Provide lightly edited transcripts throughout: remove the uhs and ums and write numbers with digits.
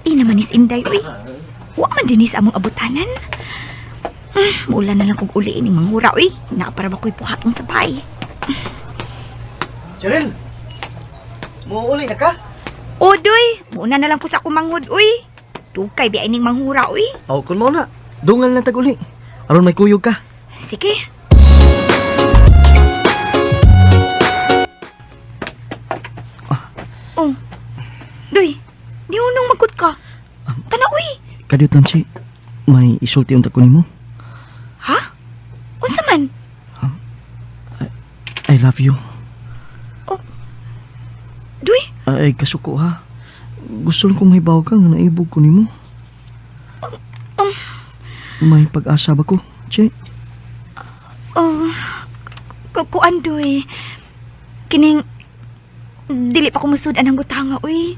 Di naman is Inday, uy. Wa man din is among abutanan. Mula na lang kog uli ining manghura, uy. Naa para ba ko'y buhaton sa bay. Cheryl! Muuli na ka? O, doy. Muna na lang ko sa akong manghud, uy. Dugay bi ining manghura, uy. Aw, kun mo na. Dungal lang tag-uli. Aron may kuyog ka. Sige. Oh. Doy, di unong magkut ka. Tana, uy. Kadiyot lang, Chi. May isulti unta ko nimo. Ha? Unsa man? I love you. Doy, Ay, kasuko ha. Gusto lang kong mahibaw ka nga naibog ko nimo. May pag-asa ba ko, Chi? Oh, kuan doy. Kining dili pa ko musud-an ang butanga uy.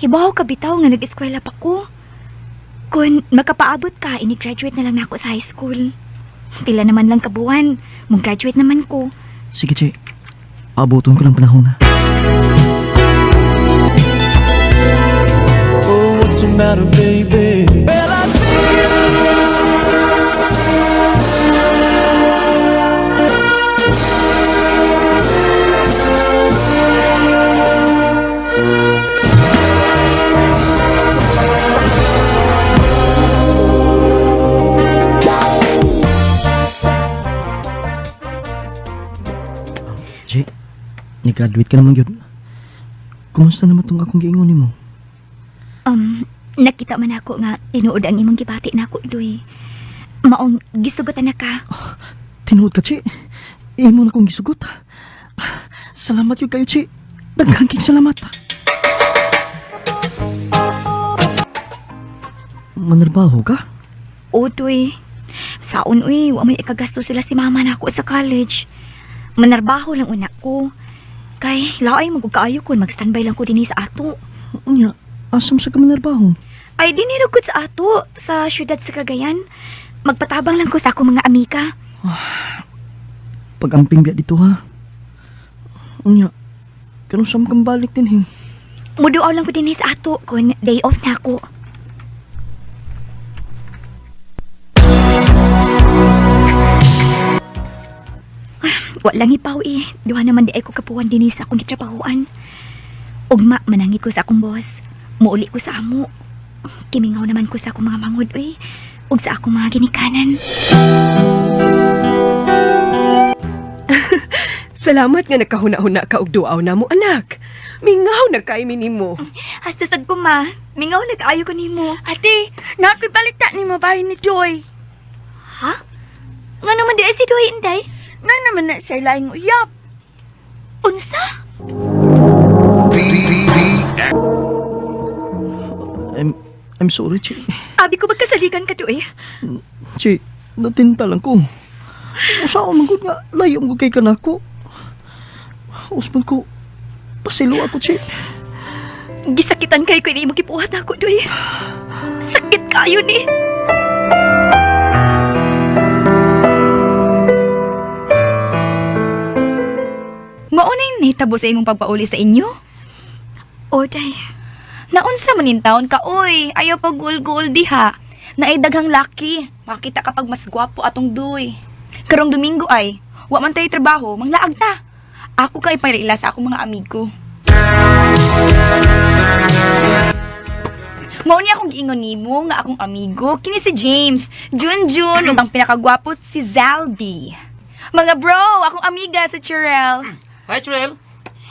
Hibaw ka bitaw nga nag-eskwela pa ko. Kun makapaabot ka, ini-graduate na lang nako sa high school. Pila naman lang kabuan, mong graduate naman ko. Sige, Chi. Abuton ko ng panahon ha. Oh, what's the matter, baby? Chi, ni-graduate ka naman yun. Kumusta naman tong akong giingon nimo? Nakita man ako nga tinuod ang imong gibati nako doy. Maong gisugotan na ka. Tinuod ka, Chi. Imo na kong gisugot. Salamat yun kayo, Chi. Daghan king salamat. Manarbaho ka? O, doy. Saon, uy, wa may ikagasto sila si mama nako sa college. Manarbaho lang una ko. Kay, laay magugkaayo ko, mag-standby lang ko dinhi sa ato. Unya, asam sa ka manarbaho? Ay, dinhi ra gud sa ato, sa syudad sa Cagayan. Magpatabang lang ko sa akong mga amika. Pag-amping biya dito, ha? Unya, kanusam kang balik din, he? Muduaw lang ko dinhi sa ato kun day off na ako. Wa lang ipaw eh. Duha naman di ay ko kapuan dinhi sa akong gitrabahoan. Ugma manangit ko sa akong boss. Muuli ko sa amo. Kimingaw naman ko sa akong mga manghud uy. Ug sa akong mga ginikanan. Salamat nga nagkahuna-huna ka og duaw na mo, anak. Mingaw na kay nimo. Hasta sad ko ma. Mingaw nag-ayo ko nimo. Ate, nakoy balita ni mo bahin ni Joy. Ha? Nga naman di ay si Duhay Inday? Na naman na siya laing uyap. Unsa? I'm sorry, Chi. Abi ko magkasaligan ka Duy. Chi, natinta lang ko. Usaon man gud nga, layo mo kay kanako. Usman ko, pasilo ako, Chi. Gisakitan kayo ko ini imong gibuhat ako, Duy. Sakit kayo ni. Mao na yung nahitabo sa imong pagpauli sa inyo? O, day. Naunsa man nin taon ka, oy. Ayaw pag gul diha. Naay daghang laki. Makita kapag mas gwapo atong duy. Karong Domingo ay, wa man tayo trabaho, manglaag ta. Ako kay ila sa akong mga amigo. Mao ni akong giingon nimo nga akong amigo kini si James, Junjun ug ang pinakagwapo si Zaldi. Mga bro, akong amiga si Chirel. Hi, Trel.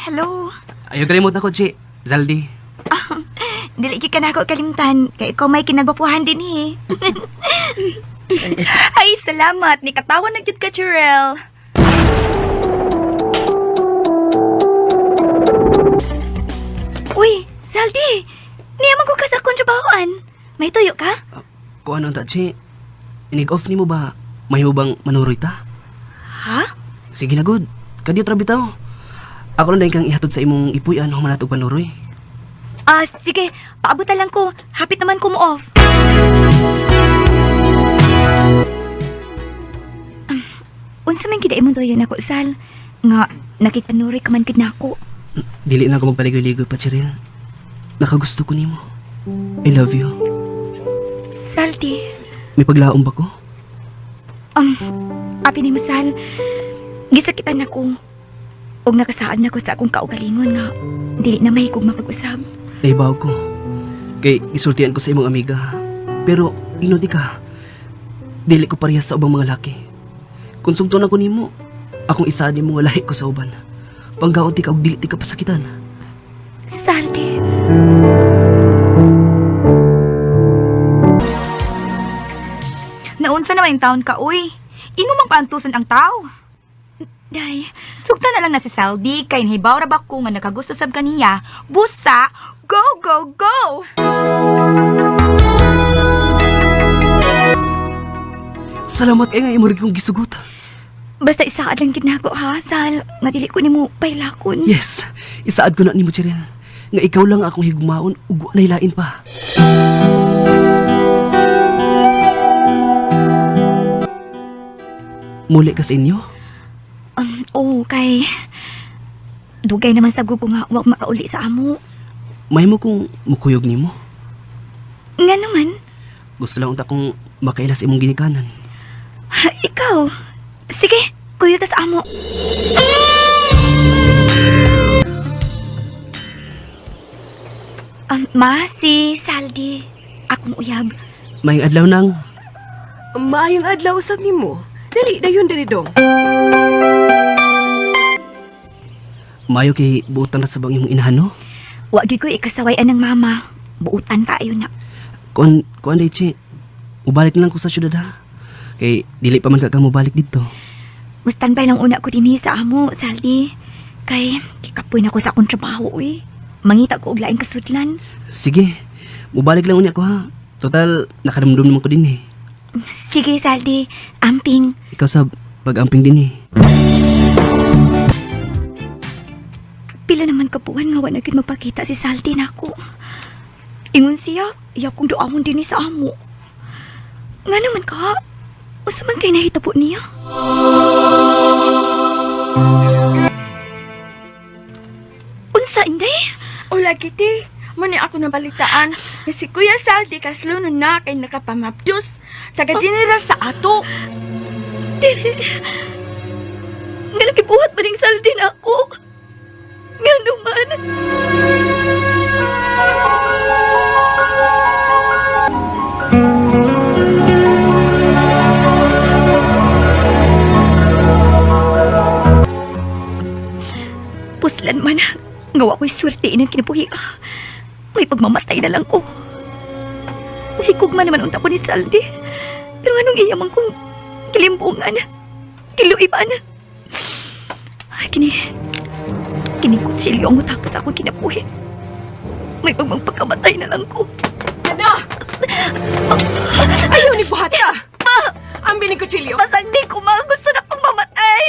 Hello. Ayaw kalimot na ko, Chi. Zaldi. Dili ka na ako kalimtan. Kay ikaw may kinagwapuhan din eh. Ay, salamat. Ni katawan na gyud ka, Chirel. Uy, Zaldi! Niyaman ko ka sa akong trabahoan. May tuyo ka? Kung ano ta, Chi. Inig-off ni mo ba? May mo bang manuroy ta? Ha? Sige na, good. Kadiyot ra bitaw. Ako lang dahil kang ihatod sa imong ipuyan humanat og panuroy. Ah, sige. Paabutan lang ko. Hapit naman ko mo off. Unsa man gid imong tuyo nako, Sal? Nga nakikanuri ka man gid nako. Dili na ako magpaligoy-ligoy pa, Cheryl. Nakagusto ko nimo. I love you. Saldi. May paglaom ba ko? Api ni Masal, gisakitan ako. Og nakasaad na ko sa akong kaugalingon nga dili na mahikog mapag-usab. Nahibaw ko. Kay gisultian ko sa imong amiga. Pero inudi ka. Dili ko parehas sa ubang mga laki. Kung sugton ako nimo, akong isa nimo nga lahi ko sa uban. Panggaon ti ka og dili ti ka pasakitan. Saldi. Naunsa naman yung taon ka, uy. Imo mang paantusan ang tao. Day, Sugta na lang na si Saldi kay nahibaw ra ba ko nga nakagusto sab kaniya. Busa, go go go. Salamat kay nga imo rin kong gisugot. Basta isaad lang ginago ha, Sal. Nga dili ko nimo pailakon. Yes, isaad ko na nimo, Cheryl. Nga ikaw lang akong higugmaon ug wa lain pa. Muli ka sa inyo? Oo, kay dugay naman sa ko nga wa makauli sa amo. May mo kung mukuyog nimo. Nga naman, Gusto lang unta kong makaila sa imong ginikanan. ha, ikaw. Sige, kuyo ta sa amo. Ma, si Saldi. Akong uyab. Maayong adlaw nang. Maayong adlaw usab nimo. Dali dayon dali dong. Maayo kay buotan ra sa bang imong inahan, no? Wa gyud ko ikasawayan ng mama. Buutan kaayo na. Kuan kuan day, che. Ubalik na lang ko sa syudad ha. Kay dili pa man ka mobalik didto. Mustanbay lang una ko dinhi sa amo, Saldi. Kay kikapoy na ko sa akong trabaho, uy. Mangita ko og laing kasudlan. Sige, mubalik lang unya ko ha. Total, nakadumdum naman ko din eh. Sige, Saldi. Amping. Ikaw sa pag-amping din eh. Pila naman kabuan nga wa na gyud magpakita si Saldi nako. Ingon siya, iya kong duamon dinhi sa amo. Nga naman ka, usa man kay nahitabo niya? Unsa inday? Ula kiti, muna ako nabalitaan nga si Kuya Saldi kaslunon na kay nakapamapdus. Taga dinira sa ato. Dili. Nga nakibuhat pa ning Saldi nako. Nga naman. Puslan man, gawa ko'y swerte inang kinabuhi. May pagmamatay na lang ko. Nahikugma naman unta ko ni Saldi. Pero anong iya man kong kilimbungan, kiluiban. Ay, kini kutsilyo ang mutapos akong kinabuhi. May pagmagpagkamatay na lang ko. Anak! Ayaw ni buhata! Ang bining kutsilyo. Basang di ko ma, gusto na kong mamatay.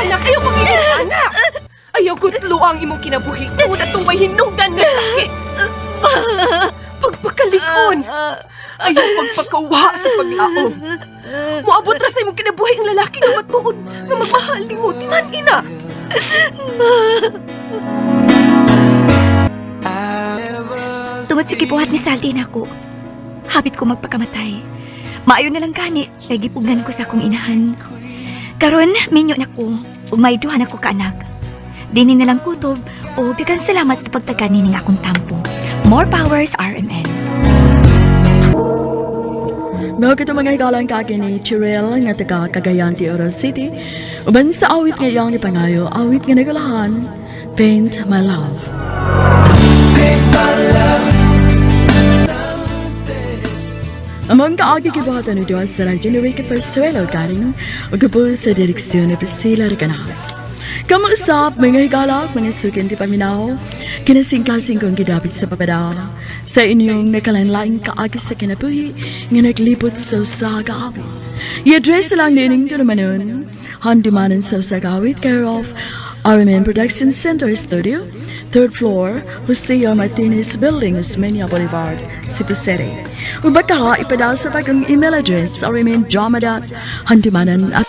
Anak, ayaw pag anak! Ayaw kutlo ang imong kinabuhi. Tungod atong way hinungdan nga laki. Pagpakalikon! Ayaw pagpakawa sa paglaom. Moabot ra sa imong kinabuhi ang lalaki nga matuod nga magmahal nimo timan ina. Tungod sa gibuhat ni Saldi nako, hapit ko magpakamatay. Maayo na lang gani, kay gipugnan ko sa akong inahan. Karon, minyo na ko, ug may duha na ko kaanak. Dini na lang kutob, o daghang salamat sa pagtaga nining akong tampo. More powers, RMN. Mao kito mga higalang kaagi ni Chirel nga taga Cagayan de Oro City. Uban sa awit nga iyang gipangayo, awit nga nagulahan, Paint My Love. Among kaagi gibuhatan ni Dios sa Radyo Enrique Persuelo galing ug gabu sa direksyon ni Priscilla Recanas. Kamo usab mga higala, mga sukin ti paminaw, kinasingkasing kong gidapit sa papada sa inyong nakalanlaing kaagi sa kinabuhi nga naglibot sa usa ka awit. I-address lang nining tulumanon, handumanan sa usa ka awit, care of RMN Production Center Studio, third floor, Jose R. Martinez Building, Osmeña Boulevard, Cebu City. Ug baka ipadala sa pagong email address rmndrama.handumanan at